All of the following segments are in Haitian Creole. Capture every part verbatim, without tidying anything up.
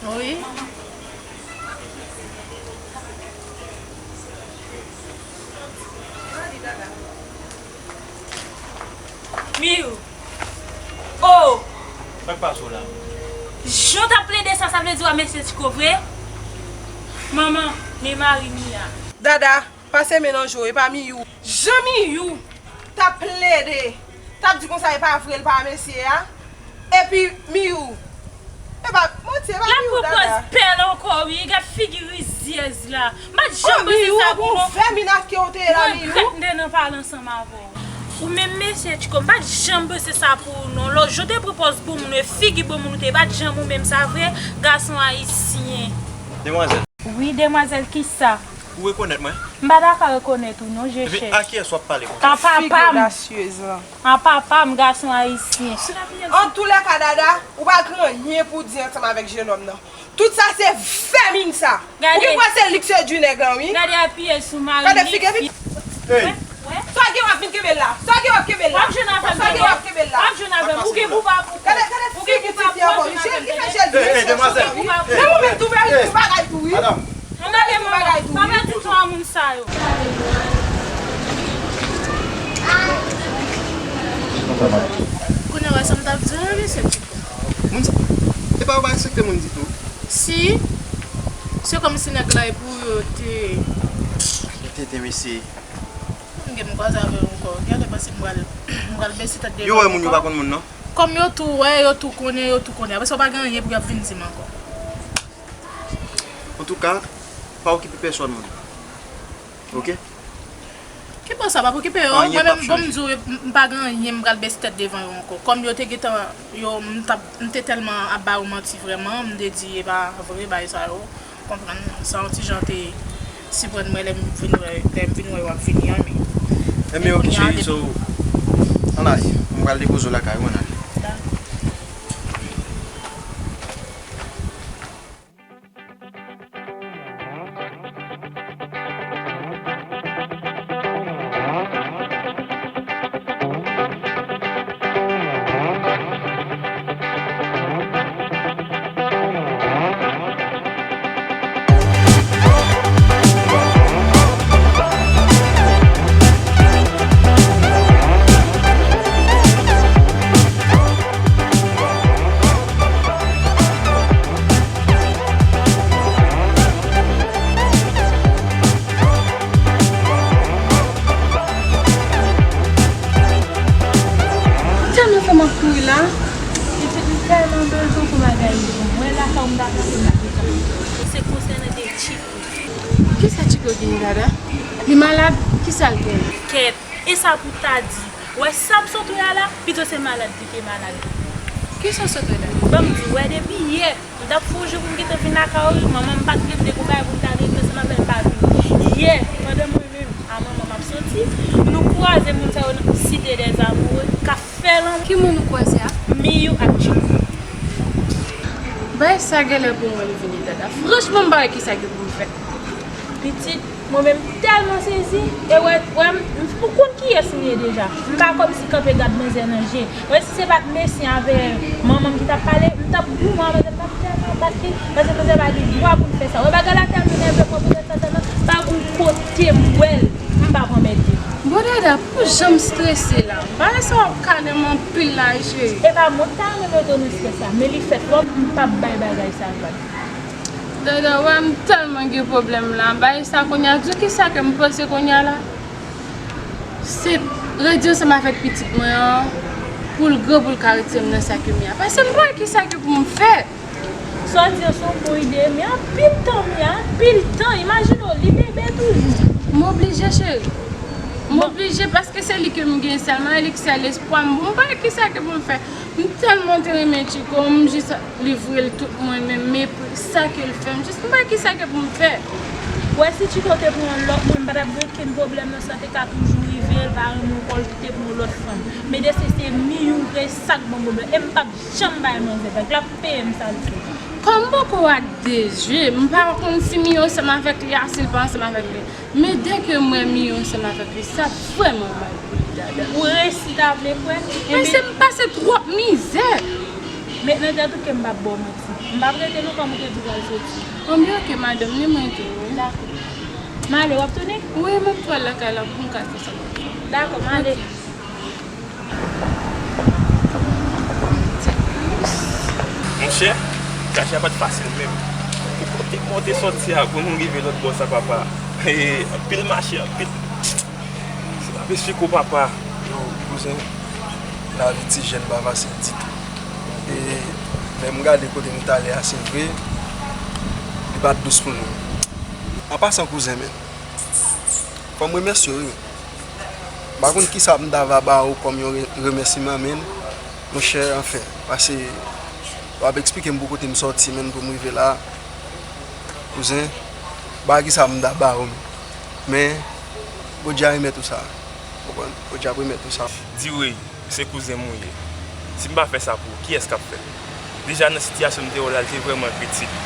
Wi. Miyou. Oh! Sa k pase w la? Jan w t ap plede sa, sa vle di w ap mesye Tchiko vre? Manman, men mari Mia. Dada, pase men nan je w, e pa Miyou. Jan Miyou t ap plede, t ap di konsa e pa vre, l pa mesye a. Epi Miyou, e pa manti, e pa Miyou, Dada. L ap pran pòz pè l ankò, wi, gad figi rizyèz la. M pa t janm panse sa pou non. Miyou, ou gon vèmin ak ke w te ye la, Miyou. Mwen prèt, m te nan pale ansanm avè w. Ou menm mesye Tchiko, m pa t janm panse sa pou ou non. Lòt jou w te pran pòz bon moun, e figi bon moun ou te ye, pa t janm ou menm sa vre, gason ayisyen. Demwazèl. Wi, demwazèl, kisa? Ou rekonèt mwen? M pa ta ka rekonèt ou non, je chèch. Epi a kiyès w ap pale konsa? A papa m. Figi odasyez lan. A papa m, gason ayisyen. Antoulèka, Dada, ou pa gen anyen pou di ansanm avèk jenòm nan. Tout sa se vèmin sa. Ou gen kwè se li k sedui nèg lan, wi. Gade apiyè sou mari. Gade figi epi. Sa gen w ap vin kenbe l la. Sa gen w ap kenbe l la. W ap jwenn avè m. Sa gen w ap kenbe l la. W ap jwenn avè m. Ou gen bouba pou kò. Gade, gade figi ti fi ankò. Jèl ki fè jèl byen chèch. Men ou menm tou, men ou tou bagay tou, wi. Ann ale, manman. Pa pèdi tan a moun sa yo. Kounye a, wè sa m t ap di w, mesye Tchiko. Moun sa, epa yo pa respekte moun ditou. Si, se kòmsi nèg la e pou yo te. Yo te te mesye. M gen m kwaze avè yo ankò. Gade panse m pral, m pral bese tèt devan yo ankò. Yo wè moun yo pa konn moun non. Kòm yo tou wè, yo tou konnen, yo tou konnen. Apre sa, yo pa gen anyen pou y ap vin di m ankò. Antouka, pa okipe pèsòn moun. Oke? Ki bò sa, pa okipe yo. Mwen menm, bon, m di w, m, m pa gen anyen, m pral bese tèt devan yo ankò. Kòm yo te gentan, yo, m t ap, m te tèlman ap ba yo manti vrèman, m te di, e pa vre, bagay sa yo. Konprann, sa yon ti jan te siprann mwen lè m vin wè, lè m vin wè w ap vini an, men. Enben, oke, cheri, so, ann ale. M pral depoze w lakay ou, ann ale. Dakò. Tèlman fè m ap kouri la. Pitit, m tèlman bezwen pou bagay yo. Mwen la, sa m ta fè m la. Se konsènan de Tchiko. Kisa Tchiko genyen, Dada? Li malad? Kisa l genyen? Kèt, e sa pou ta di? Wè sa m sot wè a la, pito se malad li te malad. Kisa w sot wè la? Ban m di w, wè depi yè, m t ap fè yon jou pou m gentan vin lakay ou, wi, manman m pa t vle m te gon bagay pou m ta rete ansanm avè l, pa vini. Yè, pandan mwen menm a manman m ap soti, nou kwaze moun sa yo nan Cité des Amoureux, k ap fè lanmou. Ki moun ou kwaze a? Miyou ak Tchiko. Bagay sa genlè pou mwen vini, Dada. Franchman, m pa wè kisa ki pou m fè. Pitit, mwen menm tèlman sezi, e wè, wè, m, m, ou konn kiyès m ye deja. M pa kòmsi kanpe gad manzè nan je. Wè, si se pa t mesye avè manman m ki t ap pale, m t ap goumen a manzè, m t ap tèlman bat li, paske manzè pa gen dwa pou l fè sa. Wè, bagay la tèlman nève mwen, poutèt sa tèlman, pa gon kote m wè l, m p ap anmède. Bon, Dada, pou jan m strese la, bagay sa w ap kale m anpil la, wi, cheri. E pa mwen k ta renmen w te nan strès la, men li fèt twòp, m p ap bay bagay sa vag. Dada, wè m tèlman gen pwoblèm la. Bay sa kounye a, di w kisa ke m panse kounye a la? Se redi ansanm avèk pitit mwen an, pou l gran, pou l ka retire m nan sa ke m ye a. Paske m pa wè kisa ke pou m fè. Sa w di an se yon bon ide, men anpil tan, men anpil tan. Imajine w, li bebe toujou. M oblije, cheri. M oblije, paske se li ke m gen sèlman, e li ki sèl espwa m. M pa wè kisa ke pou m fè. M tèlman te renmen Tchiko, m jis livre l tout mwen menm, mepri sa ke l fè m, jis m pa wè kisa ke pou m fè. Wè, si Tchiko te pran yon lòt moun, m pa t ap gen okenn pwoblèm non, sa te ka toujou rive, l pa renmen w ankò, l te pran yon lòt fanm. Men deske se Miyou, se sa k ban m pwoblèm, e m p ap janm bay manzè vag, l ap peye m sa l fè. Kòm m poko wè ak de je, m pa konn si Miyou ansanm avèk li a, si l pa ansanm avèk li. Men dèke m wè Miyou ansanm avèk li, sa vrèman mal pou li, Dada. Ou resi ta vle kwè? Mesye, m pase twòp mizè. Met nan tèt ou ke m p ap ba w manti. M p ap rete non, kòm ou te di w pral soti. Bon, byen, oke, madanm, ni mwen tou, wi. Dakò. M ale, w ap tounen? Wi, m ap tou al lakay la pou m ka fè sa. Dakò, m ale. Oke. Monchè, chache a pa t fasil menm. Kote mwen te sòti a pou nou rive lòt bò sa, papa? E, anpil mache, anpil. Se pa mesye ko papa. Yo, kouzen, lavi ti jèn pa fasil ditou. E lè m gade kote nou t ale a, se vre, li pa t dous pou nou. An pasan, kouzen, men, fò m remèsye w, wi. M pa konn kisa m ta va ba ou kòm yon re-, remèsiman, men, monchè, anfen, pase w ap eksplike m pou kote m sòti, men, pou m rive la. Kouzen, m pa wè kisa m ta ba ou, men, men Bondye a remèt ou sa. Konprann? Bondye ap remèt ou sa. Di wi, se kouzen m ou ye. Si m pa fè sa pou ou, kiyès k ap fè? Deja nan sitiyasyon m te wè w la, l te vrèman kritik.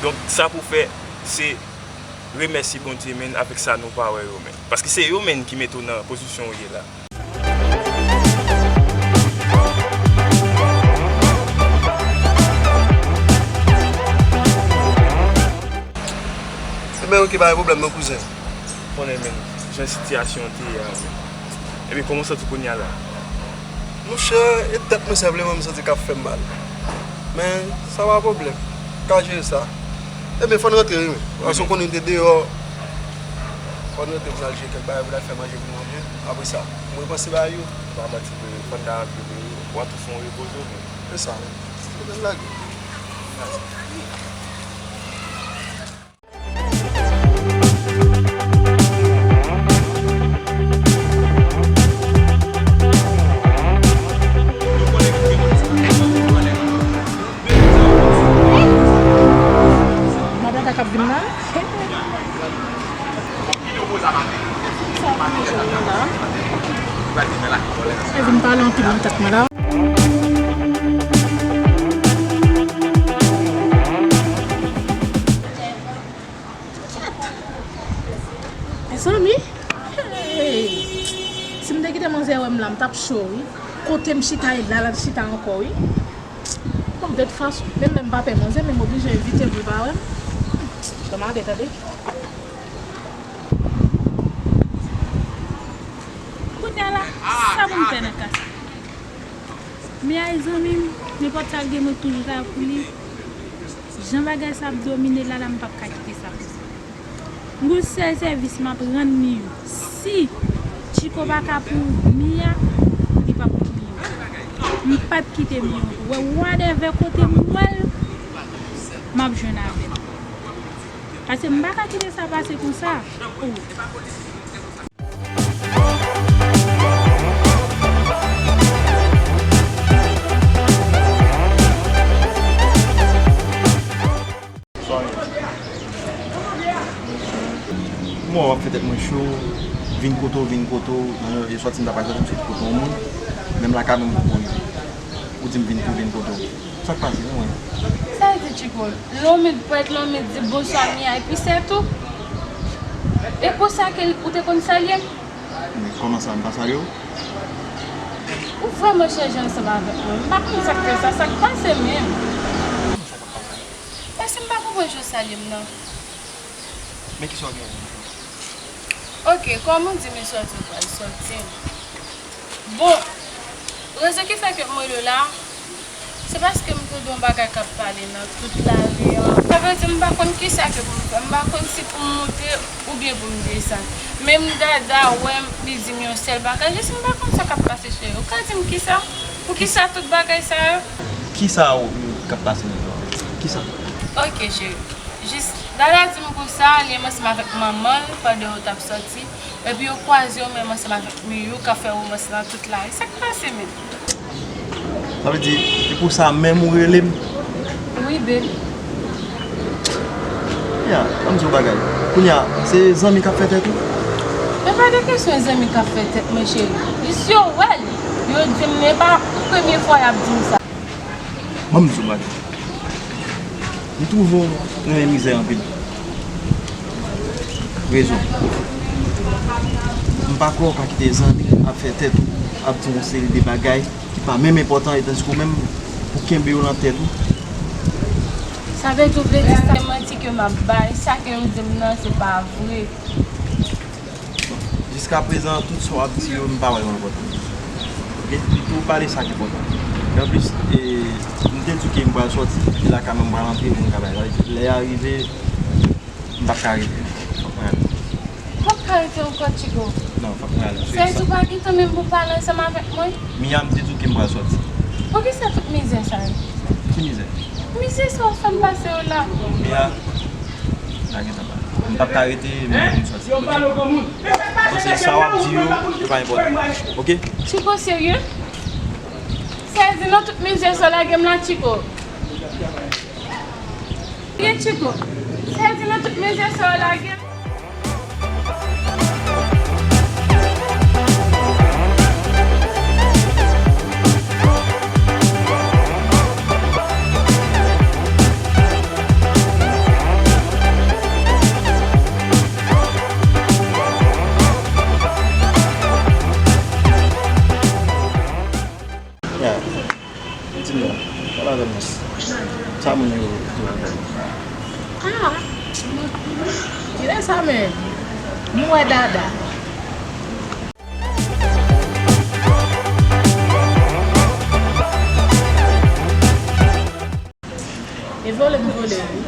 Donk, sa pou w fè, se remèsye Bondye, men, avèk sa nou pa wè yo, men. Paske se yo, men, ki mete w nan pozisyon w ye la. Ebyen, oke, pa gen pwoblèm non, kouzen. Konnen, men, jan sitiyasyon an te ye a, men. Ebyen, kòman w santi w kounye a la? Monchè, e tèt mwen senpleman m santi k ap fè m mal. Men, sa pa pwoblèm. M ka jere sa. Ebyen, fò n rantre, wi, men. Paske w konnen n te deyò. Fò n rantre pou n al jere kèk bagay, pou n al fè manje pou nou, men. Apre sa, mwen panse bagay yo. Pa manti, men, fò n ta rantre, men. W a tou fè yon repoze w, men. Se sa, men. Fò n lage. Madanm kaka ap vin la. Sa ap manje mwen la. E vin pale anpil nan tèt mwen la. Mezanmi, hey, si m te kite manzè wè m la, m t ap cho, wi. Kote m chita, e la l al chita ankò, wi. Bon, de tout fason, menm lè m pa pè manzè, men m oblije envite l pou l pa wè m. Ban m ale, tande. Kounye a la, sa pou m fè nan ka sa? Men ay zanmi m, nenpòt sa k gen, mwen toujou la pou li. Jan bagay sa ap domine la, la m p ap ka kite sa konsa. M gon sèl sèvis m ap rann Miyou. Si Tchiko pa ka pou Mia, li p ap pou Miyou. M p ap kite Miyou. Wè, whatever kote m wè l, m ap jwenn avè l. Paske m pa ka kite sa pase konsa. Oh. Kòman w ap fè tèt mwen cho, vin kote w, vin kote w, nan yon sòti m ta pral sòti, m soti kote yon moun, menm lakay mwen m poko rive. Ou di m vin tou, vin kote w. Sa k pase, non, mwen? Sa l di, Tchiko? Lonmid pwèt, lonmid di bonswa Mia, epi sètou. E konsa ke ou te konn salye m? Men kòman sa, m pa salye w? Ou vrèman chanje ansanm avèk mwen. M pa konn sa k fè sa, sa k pase menm? Paske m pa konprann jan w salye m nan. Men kisa w gen? Oke, kòm ou di m e sòti ou pral sòti. Bon, rezon ki fè ke m rele w la, se paske m tande yon bagay k ap pale nan tout lari an. Sa vle di m pa konn kisa ke pou m fè. M pa konn si pou m moute oubyen pou m desann. Men m Dada wè m, li di m yon sèl bagay. Jis m pa konn sa k ap pase, cheri. Ou ka di m kisa? Poukisa tout bagay sa yo? Kisa w, k ap pase nan kè w? Kisa? Oke, cheri. Jis, Dada di m konsa, li menm ansanm avèk manman l pandan yo t ap sòti, epi yo kwaze yo menm ansanm avèk Miyou k ap fè womans nan tout lari. Sa k pase menm? Sa vle di, se pou sa menm ou rele m? Wi, babe. Ya, ban m di w bagay. Kounye a, se zanmi k ap fè tèt ou? Men pa de kesyon zanmi k ap fè tèt mwen, cheri. Jis yo wè l, yo di m, men pa premye fwa y ap di m sa. Ban m di w bagay. M twouve w renmen mizè anpil. Rezon. M pa kwè w ka kite zanmi ap fè tèt ou ap di yon seri de bagay ki pa menm enpòtan, e tandiske w menm, pou kenbe yo nan tèt ou. Sa vle di w vle di sa, manti ke m ap bay, sa ke yo di m nan, se pa vre. Jiskaprezan, tout sa w ap di yo, m pa wè yo enpòtan. Oke? Pito w pale sa ki enpòtan. E anplis, e, m te di w ke m pral sòti, e lakay mwen m pral antre pou m ka bay. Sa vle di, lè a rive, m p ap ka rete. Fòk mwen ale. W p ap ka rete ankò, Tchico? Non, fòk mwen ale. Sa vle di w pa gen tan menm pou w pale ansanm avèk mwen? Mia, m te di w ke m pral sòti. Poukisa tout mizè sa yo? Ki mizè? Mizè sa w fè m pase yo la. Mia, lage tanbou. M p ap ka rete, m sòti. Oke? Paske sa w ap di yo, yo pa enpòtan. Oke? Tchico serye? Sa vle di nan tout mizè sa w lage m la, Tchico? Serye, Tchico? Sa vle di nan tout mizè sa w lage m? Ya, di m non, pale avè m non. Sa moun yo di w avè m? Ah, kilè sa menm? M wè dada. E vole m vole wi.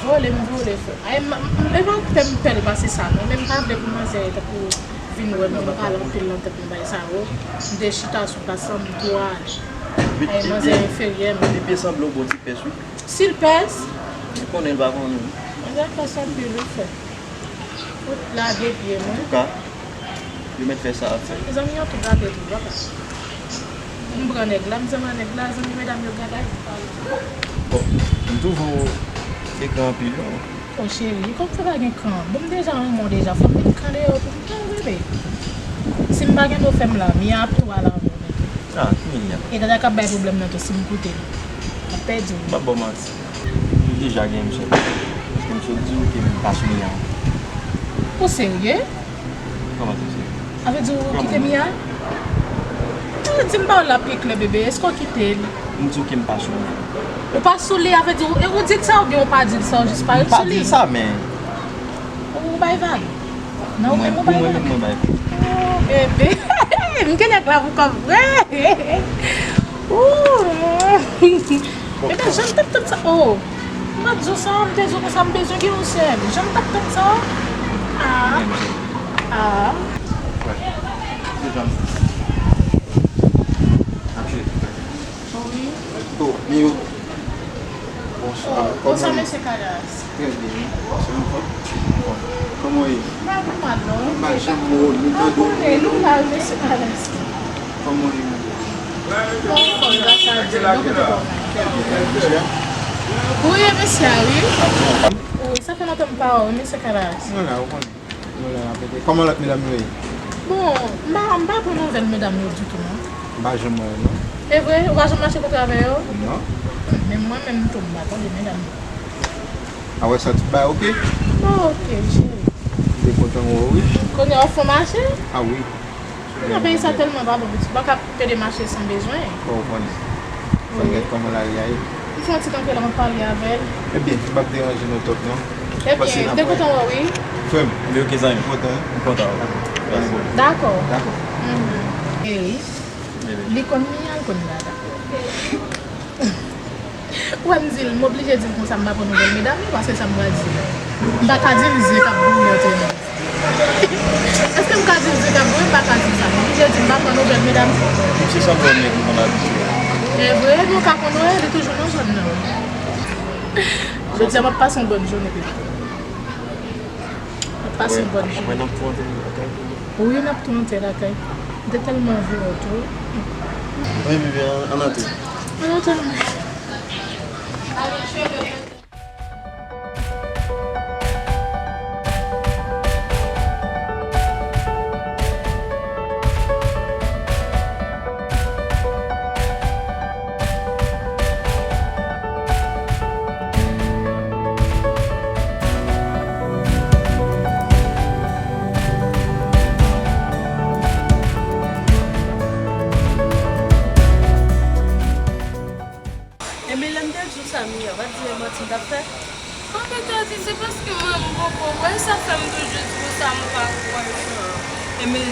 Vole m vole frè. Ay, m, m, e pa pè m pè l pase sa non, men m pa vle pou manzè tankou vin wè m vin pale anpil nan tèt m bay sa yo. M te chita sou plas lan, m tou ale. Ay, manzè enferyè m. Li byen sanble yon bon ti pès wi. Si l pès? Li konnen l pa konnen. Manzè pès anpil wi frè. Fout lage pye mwen. Antouka, yo mèt fè sa ap fè. Zanmi an tou gate tou, papa. M pran nèg la, m zanmi nèg la, zanmi medam yo gade. Bon, m twouve w gen kran anpil non. O cheri, kòm fè pa gen kran. Bon, m deja renmen w deja, fò m met kran deyò pou m pran w, bebe. Si m pa gen do fè m la, Mia ap tou al avè w. Ah, ki Mia? E dada k ap bay pwoblèm nan tou, si m koute l, m ap pèdi w. M p ap ba w manti. Ou deja gen misye. Paske misye di w ke m pa sou Mia. Ou serye? Kòman sa serye? Sa vle di ou kite Mia? Ou di m pawòl la pi klè, bebe. Èske w kite l? M di w ke m pa sou Mia. Ou pa sou li, sa vle di ou, e ou di l sa oubyen ou pa di l sa, ou jis parèt sou li? M pa di l sa, men. Ou bay vag. Non, ou menm ou bay vag. Mwen menm, mwen bay vag. Oh, bebe. M gen nèg la pou kòm vre. Ooh. Bebe, jan m t ap tann sa. Oh. M pa t di w sa, m te di w konsa m bezwen gen yon sèl. Jan m t ap tann sa. Ah. Ah. Wi. Oh, Miyou. Bonswa. Bonswa, mesye Kalas. Trè byen, wi. Se anfòm? Kòman w ye? M pa pi mal, non. M pa janm wè w, nou tande w. Ou konnen, nou la, mesye Kalas. Kòman w ye, madanm? Anfòm, gras a Dye. Bò kote kò w? Trè byen, e mesye a? Wi, e mesye a, wi. Wi, sa fè lontan m pa wè w, mesye Kalas. Mwen la, ou konnen. Mwen la, m ap rete. Kòman lòt medam yo ye? Bon, m pa, m pa pran nouvèl medam yo ditou, non. M pa janm wè yo, non. E vre? Ou pa janm mache kote avè yo? Non. Men mwen menm tou, m pa tande medam yo. A wè sa tout bagay oke? Bon, oke, cheri. M te kontan wè w, wi. Kounye a w fon mache? A wi. Nan peyi sa tèlman pa bon, pitit. Ou pa ka pede mache san bezwen. Bon, ou konnen. Fò n gad kòman lari a ye. M fè yon ti kanpe la, m ap pale avè l. Ebyen, m p ap deranje nou twòp, non. Ebyen, m te kontan wè w, wi. Frè m. Ebyen, oke, zanmi. M kontan, wi. M kontan, wi. Dakò. Dakò. Mhm. Eri, li konn Mia, l konn Dada. Ou wè m di l, m oblije di l konsa m pa pran nouvèl medam yo, paske sa m pral di l. M pa ka di l zye k ap bouyi antre nou. Èske m ka di l zye k ap bouyi? M pa ka di l sa. M oblije di l m pa pran nouvèl medam yo. Misye sanble yon nèg m konn abitye. E vre, nou ka konn wè, li toujou nan zòn nan. Jodi a, m ap pase yon bòn jounen, pitit. M ap pase yon bòn jounen. Apre, n ap tou antre lakay. Wi, n ap tou antre lakay. M te tèlman anvi wè w tou. Wi, bebe, ann, ann antre. Ann antre, non. Se paske mwen m poko wè, sa fè m toujou di konsa m pa kwè. Ebyen,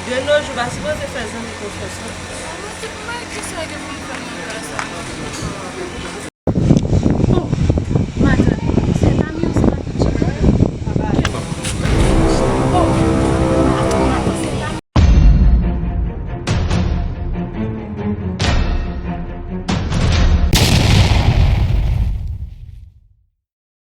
de nos jours, pa sipoze fè zanmi konfyans non. Mwen se pa kisa gen pou m fè nan ka sa.